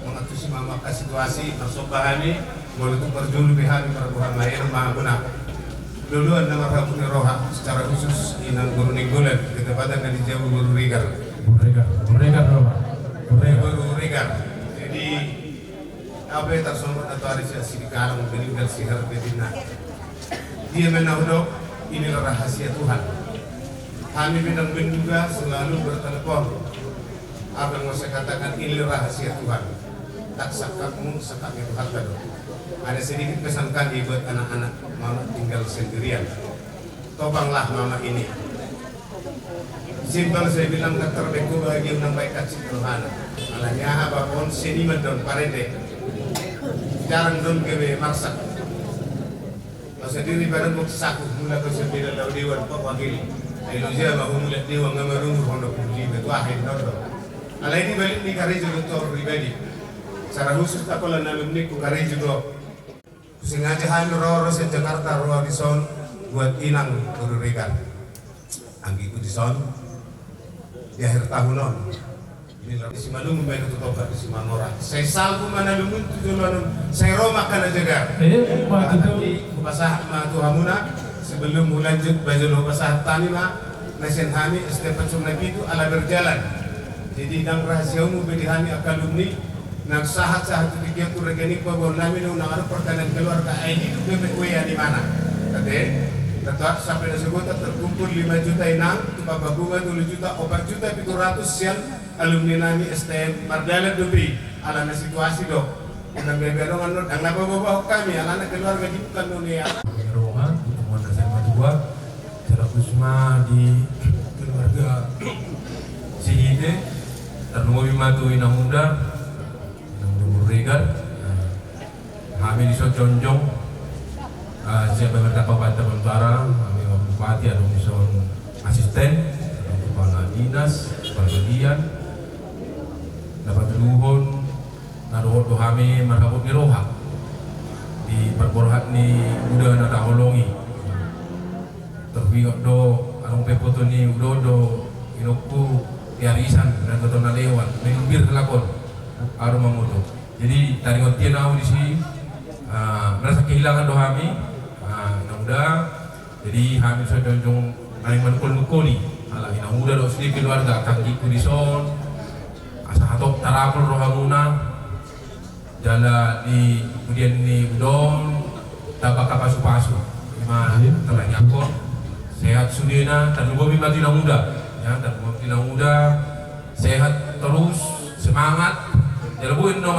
mangantusi ma angka situasi, marsomba hami, molo tung parjolo pe hami marboha maen ma hamuna. Loloan na marhabut ni roha, secara khusus Inang Guru Nainggolan, ketepatan na di jabu Guru Regar. Guru Regar, Guru Regar do, Pak. Guru Regar. Guru Regar. Jadi, au pe tarsongon na tuari sian Sidikalang, meninggal si Herbert ninna. Dia ma na hudok, inilah rahasia Tuhan. Hami memang menduga selalu bertelepon. Apa yang mau saya katakan, inilah rahasia Tuhan. Tak sangkakmu, sangkaknya Tuhan tadi. Ada sedikit pesan kami buat anak-anak, Mama tinggal sendirian. Topanglah Mama ini. Simpel saya bilang, kan tarbengko bahagia unang baik kacik rohana. Alani aha, bapa on seniman do on, parende. Jarang do on gabe marsak. Au sandiri badan bok saku, mulak au sian Medan laho dewan, pak wakil. Ai loja ma humulak dewan, nga marumur onom pulu lima, tu aha i, nol do. Alai di balik ni karejo do tu au pribadi. Secara khusus takola na alumni ku karejo do. Sengaja hami ro, ro sian Jakarta, ro au dison buat Inang Guru Regar. Anggiku dison. Di akhir tahun on. Bila simalungun ma i tu Toba, di Simamora. Sai salpu ma na lungun tu joloan on, sai ro ma angka na jagar. Eh, ma tutu. Jadi hupasahat ma tu hamuna, sebelum hulanjut, bajolo hupasahat hami ma na sian hami S T M Pansur Napitu ala berjalan. Jadi ndang rahasia umum be di hami angka alumni, nang sahat-sahat tu tingki on tu rekening paboaon nami do, nang adong pertanian keluarga, ai diduk be pe uea ni mana. Ate, tetap sampai na sogot terkumpul lima juta inang, tu Papa Bunga tolu juta, opat juta pitu ratus sian alumni nami S T M mardalan dope i, alana situasi do. Ndang be pe adong annon, ndang na paboa hami, alana keluarga di bukan do ni. Roha, di temuan dasar matua, terus ma di keluarga Sihite, tarlumobi ma tu inang Uda, Inang Uda Burregar, eh, hami dison jongjong, eh, sian pemerintah Kabupaten Tabanan Utara, hami Bupati, adong dison asisten, adong kepala dinas, kepala bagian, na patoluhon, na dohot do hami marhabot ni roha, di parborhat ni uda na taholongi. Tarpingot do, adong pe foto ni uda on do, inongku di arisan, na dua taon na lewat, minum bir halak on. Aru mamutu. Jadi, taringot ia na au disi, ah, merasa kehilangan do hami, ah, inang Uda. Jadi, hami so jongjong naeng manungkol-nungkoli. Ala inang Uda dohot sude keluarga, angka anggingku dison. Asa hatop tarapul rohamuna. Jala di pudian ni uda on, tamba angka pasu-pasu. Ima, iya, tatangiangkon. Sehat sudena, tarlumobi ma tu inang Uda. Ya, tarlumobi tu inang Uda. Sehat terus, semangat. Jala boi annon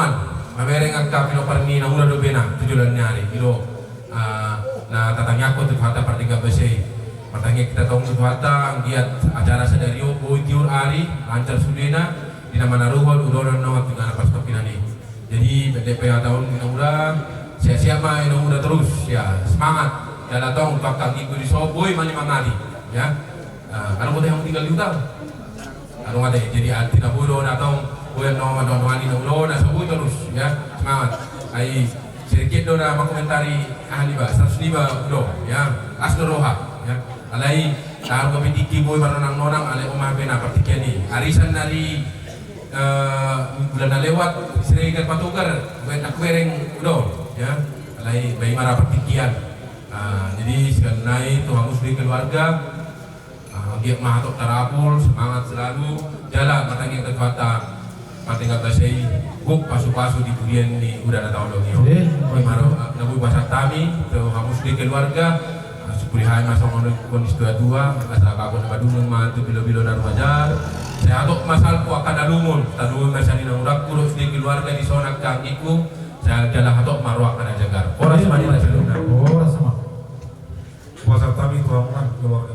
mamereng angka pinompar ni inang Uda dope na tu joloan ni ari. I do, ah, na tatangiangkon tu Tuhanta pardenggan basa i. Martangiang hita tong tu Tuhanta, anggiat acara sadari on boi tiur ari, lancar sudena, di na manaruhon uda on annon tu inganan parstop inang i. Jadi, pendek pe hata on, inang Uda, sehat-sehat ma inang Uda terus, ya, semangat. Jala tong, tu angka anggingku dison, boi ma nian mangati, ya. Ah, adong boto hamu tinggal di huta? Adong ate, jadi artina boi do na tong, boi annon ma dongan-dongan inang Uda on, asa boi terus, ya, semangat. Ai, sedikit do na mangkomentari, ah, niba, status niba, uda on, ya, las do roha, ya. Alai, taruga pe tingki boi marnonang-nonang, alai on ma pe na partingkian i. Arisan na di Eh, bulan na lewat, Siregar Patogar, buat na kuereng uda on, ya. Alai, baen ma ra partingkian. Ah, jadi, sekali nai, tu hamu sude keluarga, ah, anggiat ma hatop tarapul, semangat selalu, jala martangiang tu Tuhanta, pardenggan basa i, gok pasu-pasu di pudian ni uda na taolongi on. Eh, ima ro, ah, na boi pasahat hami, tu hamu sude keluarga, Sipuli hami ma songon nidok ni situa-tua, asa bagot na madungdung ma tu bilo-bilo na rumajar. Sai hatop ma salpu angka na lungun, tarlumobi ma sian inang udangku dohot sude keluarga dison angka anggingku, sai jala hatop ma roha angka na jagar. Horas ma di hita saluhutna. Horas ma. Puasa kami tu hamuna keluarga.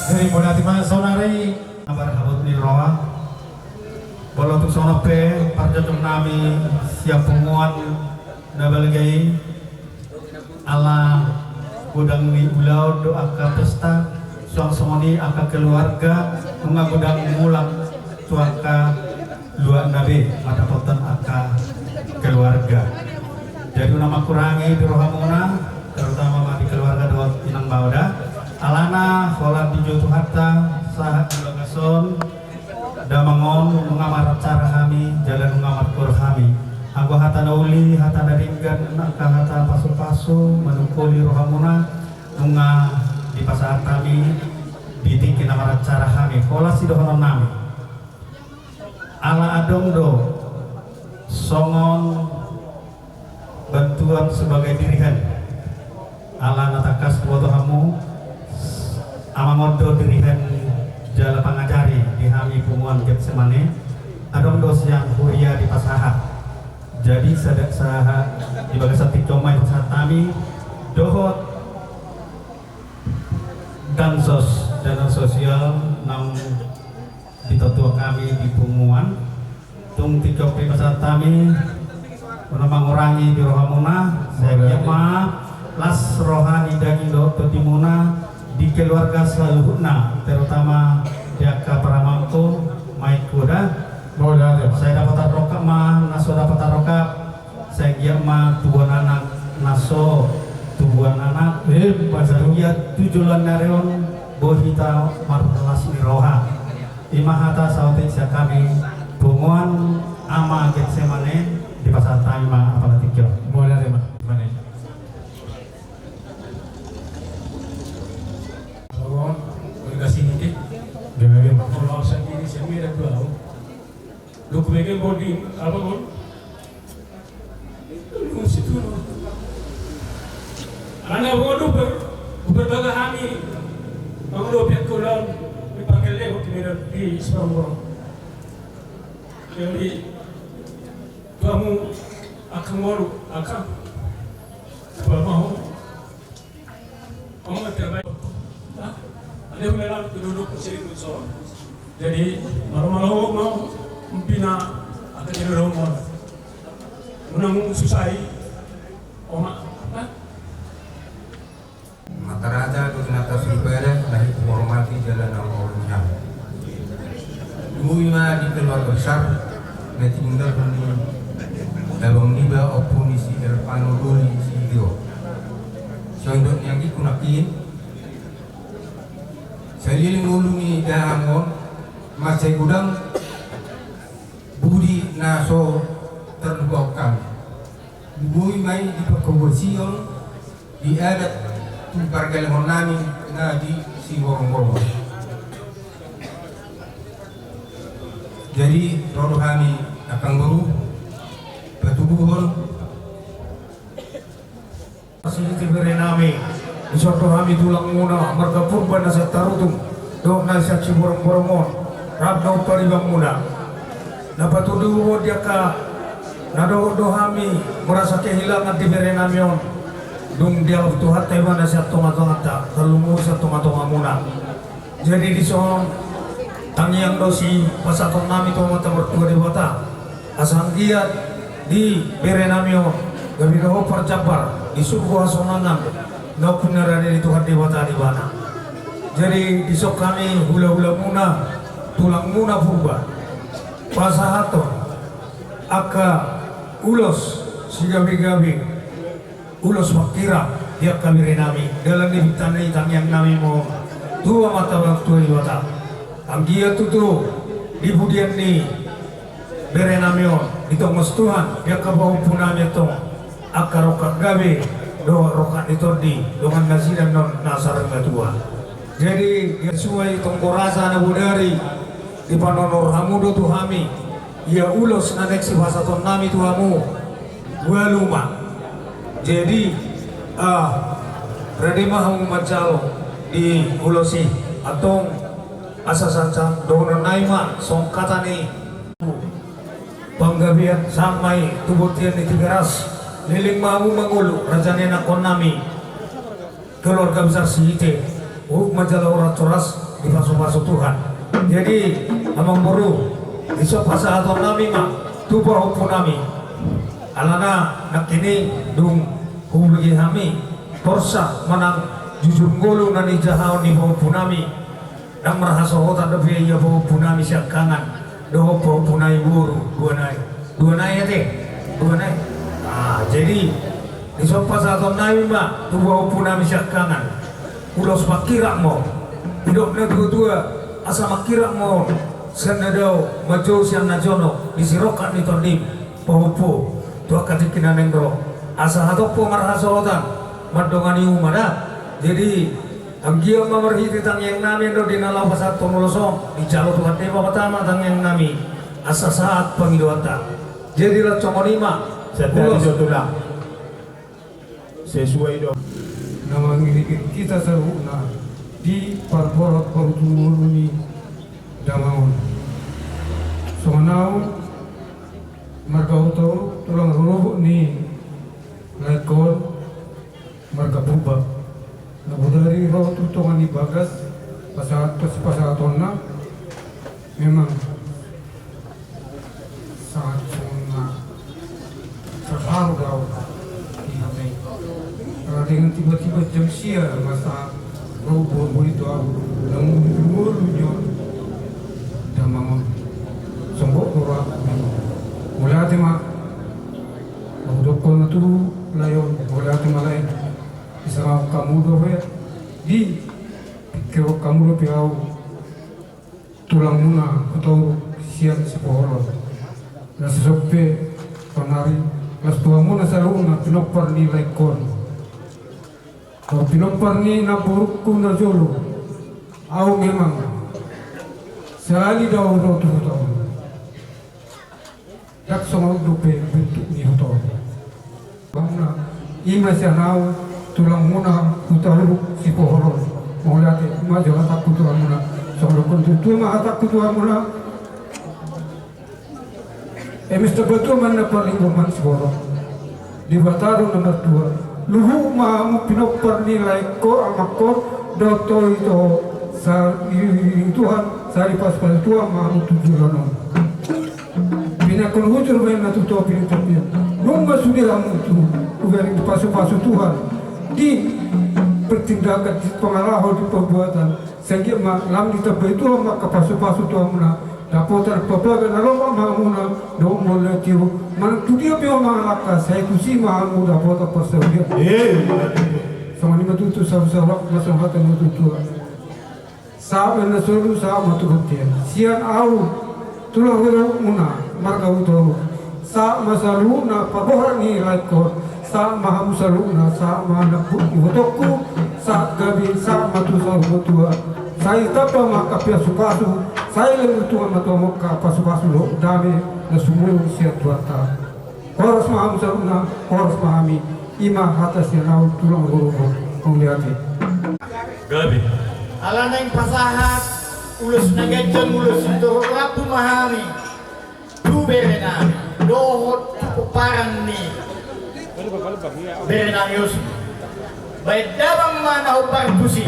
Jadi, mauliate ma saonari, na marhabot ni roha. Molo tung songon on pe parjolo nami sian punguan na balga i, ala godang ni ulaon do angka pesta, suang songon i angka keluarga, nunga godang mulak tu angka luatna be mandapothon angka keluarga. Jadi unang mangkurangi di rohamuna, terutama ma di keluarga dohot inang Baoda. Alana holan dijou Tuhanta, sahat di bagasan damang on, nunga maracara hami, jala nunga markuar hami. Anggo hata na uli, hata na denggan, angka hata pasupasu manungkoli rohamuna, nunga dipasahat hami di tingki na maracara hami. Holan sidohonon nami. Ala adong do songon bantuan sebagai dirihen. Ala na tangkas huboto hamu, amang on do dirihen jala pangajari di hami punguan Getsemane, adong do sian huria dipasahat. Jadi sada saha di bagasan tingki on ma dipasahat hami dohot dansos, dana sosial naung ditotuak hami di punguan. Tung tingki on pe pasahat hami, unang mangurangi di rohamuna, sai anggiat ma las roha ni daging dohot tondimuna di keluarga saluhutna, terutama di angka paramangko, maik kuda. Sai dapotan rongkap ma na so dapotan rongkap, sai anggiat ma tubuan anak na so tubuan anak. Sai anggiat tu joloan ni ari on boi hita marlas ni roha. I ma hata saotik sian hami punguan Ama Getsemane, dipasahat hami ma apala tingki on. Mauliate ma. Songon, komunikasi niti. Gabe ma. Kalau saya kiri, saya mira dua. Dokumen bodi, apa, Bang? Alana ho dope, dope baga hami, mangulo piak kulan, di pangkele ho kimiran di Sipamorong. Jadi, kamu akan ngolu, akan, apa mau? Jadi, malo-malo mau, mau, mpina, akan jadi romo. Unang susai, oma, ha? Amanta raja dohot inanta soripada, na hita hormati jala na hurang. Boi ma di keluarga besar na tininggalhon ni abang niba, ompu ni si Elvano dohot si Dio. Songon dok ni anggingku nangkin, saleleng ngolu ni dahahang on, mansai godang budi na so tarlupaon hami. Boi ma i dipangkobasion di adat tu pargellengon nami na di Siborongborong. Jadi, ro do hami, angkang boru, patuduhon. Sihite bere nami, dison do hami tulangmuna marga Purba na sian Tarutung dohot na sian Siborongborong on, rap dohot paribanmuna. Na patuduhon di angka na dohot do hami merasa kehilangan di bere nami on, dung dialap Tuhanta ibana sian tongatonganta, tarlumobi sian tongatongamuna. Jadi dison tangiang do sipasahaton nami tu Amanta Martua Debata, asa anggiat di bere nami on gabe do ho parjambar di surgo hasonangan, na pinarade ni Tuhan Debata di ibana. Jadi dison hami hulahulamuna, tulangmuna Purba, pasahathon angka ulos sigabegabe, ulos panghirim di angka bere nami, dalan ni pinta ni tangiang nami ma on tu Amanta Martua Debata. Anggiat tutu di pudian ni bere nami on ditongos Tuhan di angka pahompu nami antong angka rongkap gabe dohot rongkap ni tondi dongan nasida annon na sarimatua. Jadi, suai tonggo raja na bodari, dipanonor hamu do tu hami ia ulos na naeng sipasahaton nami tu hamu. Ualu ma. Jadi, ah, rade ma hamu manjalo di ulos i, antong asa sahat dohonon nami ma songon hata ni panggabean sahat ma i tu bontean ni Tigaras. Leleng ma hamu mangolu, raja ni anakkon nami. Keluarga besar Sihite, huhut manjalo horas-horas dipasupasu Tuhan. Jadi, amang boru, dison pasahaton nami ma tu pahompu nami. Alana nangkin i dung hubege hami, torsa manang jujur ngolu na nijahahon ni pahompu nami. Ndang marhasohotan dope ia pahompu nami siangkangan dohot pahompu nami boru, dua nai. Dua nai ate? Dua nai. Ah, jadi, dison pasahaton nami ma tu pahompu nami siangkangan. Ulos panghirim ma on. Didok na tuatua, asa manghirim ma on sian na dao, manjou sian na jonok, di sirongkap ni tondim, pahompu. tu angka tingki na naeng ro, asa hatop marhasohotan mandongani umat da. Jadi anggiat ma marhite tangiang nami do di na laho pasahathon ulos on, dijalo Tuhan Debata ma tangiang nami asa sahat pangidoanta. Jadi laos songon i ma. Sesuai do na mangiringiring hita saluhutna di parborat partuturon ni damang on. Songon au marga Hutauruk, tulang rorobot ni laengkon marga Purba, na bodari ro tu tonga ni bagas pasahat, pasahatonna. Memang sangat songon na terharu do au di hami. Ala dengan tiba-tiba jam sia ma sahat ro boru-boru i tu au, na mulu-mulu nion damang on. Songgop do ra memang. Mauliate ma. Hudok ma tu lae on, mauliate ma lae. Disangap hamu dope, dipingkirhon hamu dope au tulangmuna Hutauruk sian Sipoholon. Na so pe sonari, las tu hamuna saluhutna pinompar ni laengkon. Dohot pinompar ni namborungku na jolo. Au memang sahali do au ro tu huta on. Ndang songon on dope bentuk ni huta on. Hamuna, i ma sian au tulangmuna Hutauruk Sipoholon. Mauliate, i ma jolo hatangku tu hamuna. Songon dokkon tutu ma hatangku tu hamuna. Eme so tabatua ma na parlinggoman siborok, Debata do na martua. Luhut ma hamu pinompar ni laengkon, amangkon, dohot ito, sari, Tuhan, sari pasupasu Tuhan ma hamu tu joloan on. Pinangkon hujur ma inna tu topi ni topian. Nunga sude hamu tu hubereng pasupasu Tuhan di pertindakan, di pangalaho, di perbuatan. Sai anggiat ma lam ditambai Tuhan ma angka pasupasu tu hamuna. Dapotan parbagason na lomak ma hamuna dohot mauliate. Manang tu dia pe hamu mangalangka, sai tusi ma hamu dapotan parsaulian. Songon i ma tutu, sahat ma sahat, songon hata ni natuatua. Sahat ma na solu, sahat ma tu bontean. Sian au tulang rorobotmuna marga Hutauruk. Sahat ma saluhutna parborat ni laengkon. Sahat ma hamu saluhutna, sahat ma anak ibotongku. Sahat gabe, sahat ma tu saur matua. Sai tamba ma angka pasupasu. Sai lehon Tuhan ma tu hamu angka pasupasu dohot dame na sumurung sian Tuhanta. Horas ma hamu saluhutna, horas ma hami. I ma hata sian au tulang rorobot. Mauliate. Gabe. Ala naeng pasahat ulos na ganjang, ulos sitorop rambu ma hami tu bere nami dohot tu pomparan ni bere nami Osu. Baen damang ma na hombar tusi.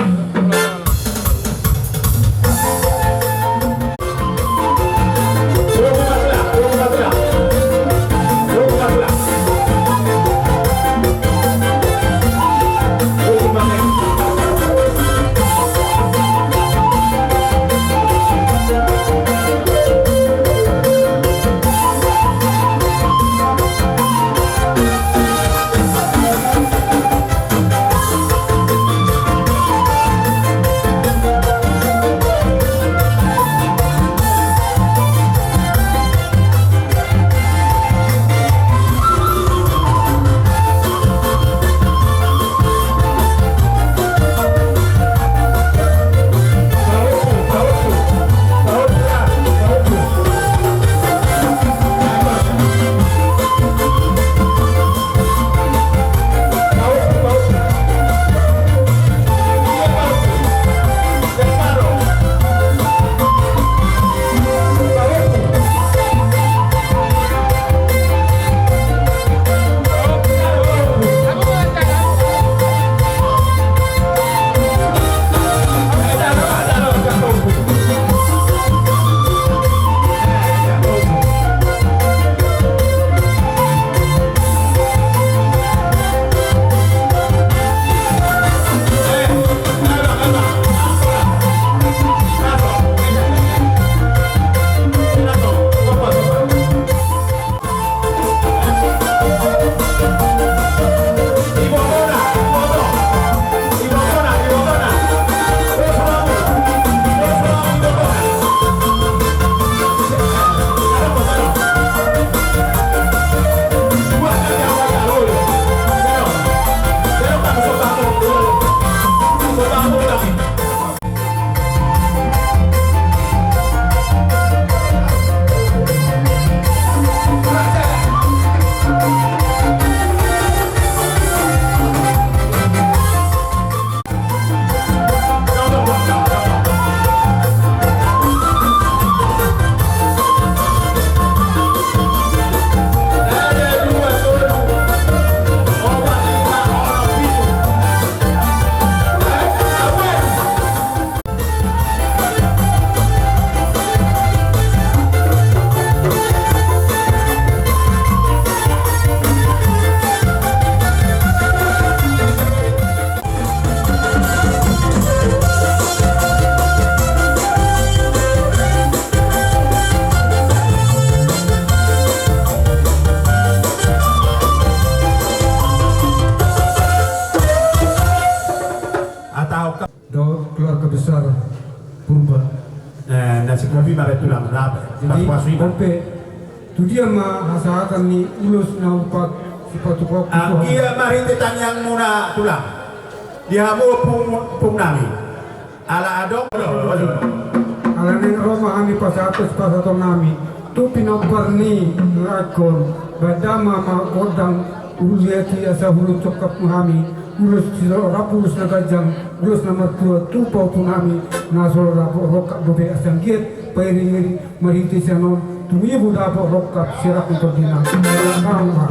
Gabe ma baen tulang na. Jadi pasu-pasu i ma. Onpe, tu dia ma hasahatan ni ulos na umpat sipatupaon? Anggiat marhite tangiangmuna tulang, di hamu ompung, ompung nami. Ala adong. Ala naeng ro ma hami pasahat sipasahaton nami tu pinompar ni raja on, baen damang ma gondang, uliate asa ulos songkap hami, ulos sitorop, ulos na ganjang, ulos na martua tu pahompu nami na so rap rongkap dope, asa anggiat pairing-iring marhite sian on tumibu dapot rongkap sirap ni tondina. Tangkas ma.